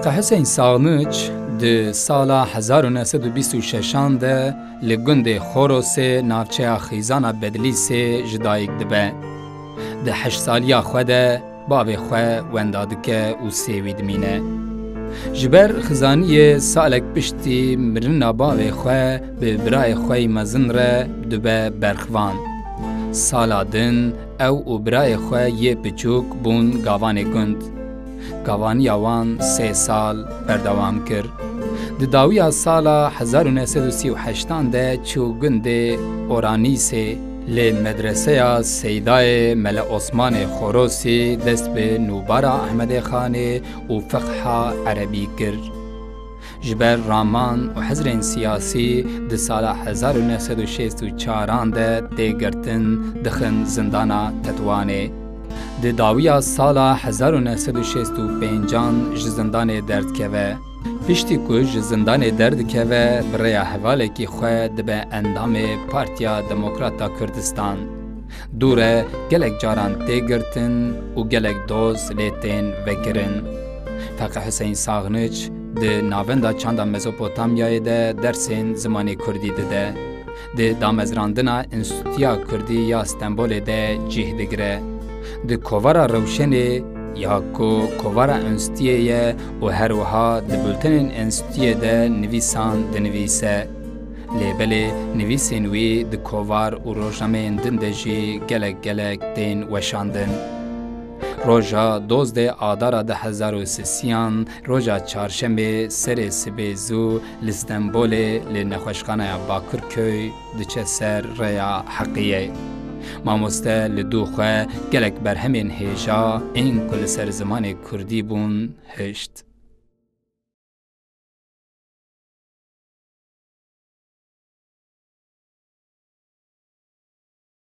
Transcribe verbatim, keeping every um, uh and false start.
Feqe Huseyîn Saxniç di sala hezar û neh sed û bîst û şeşan de li gundê Xorosê navçeya xîzana Bedlîsê ji dayik dibe. Di heşt saliya xwe de bavê xwe wenda dike û sêwî dimîne. Ji ber xizaniyê salek piştî mirina bavê xwe bi birayê xwe yî mezin re dibe berxvan. Sala din ew û birayê xwe yê piçûk bûn gavanê gund. Gavaniya wan sê sal berdewam kir. Di dawiya sala hezar û neh sed û sî û heştan de çû gundê Oranîsê, li medreseya Seydayê Mele Osmanê Xorosî dest bi nûbara Ehmedê Xanê û fiqha erebî kir. Ji ber raman û hizrên siyasî di sala hezar û neh sed û şêst û çaran de tê girtin, dixin zindana Tetwanê. Di dawiya sala hezar û neh sed û şêst û pêncan ji zindanê derdikeve. Piştî ku ji zindanê derdikeve, bi rêya hevalekî xwe dibe endamê Partiya Demokrata Kurdistan. Dû re gelek caran tê girtin û gelek doz lê tên vekirin. Feqe Huseyîn Saxniç di Navenda Çanda Mezopotamyayê de dersên zimanê kurdî dide. Di damezrandina Enstîtuya Kurdî ya Stenbolê de cih digire. Di Kovara Rewşenê ya ku kovara Enstîtuyê ye û her wiha di bultenên Enstîtuyê de nivîsan dinivîse. Lê belê nivîsên wî di kovar û rojnameyên din de jî gelek gelek tên weşandin. Roja dozdeh Adara du hezar û sisiyan, roja çarşemê serê sibê zû li Stenbolê li Nexweşxaneya Bakirköy diçe ser rêya heqiyê. Mamoste li dû xwe gelek berhemên hêja ên ku li ser zimanê kurdî bûn hişt.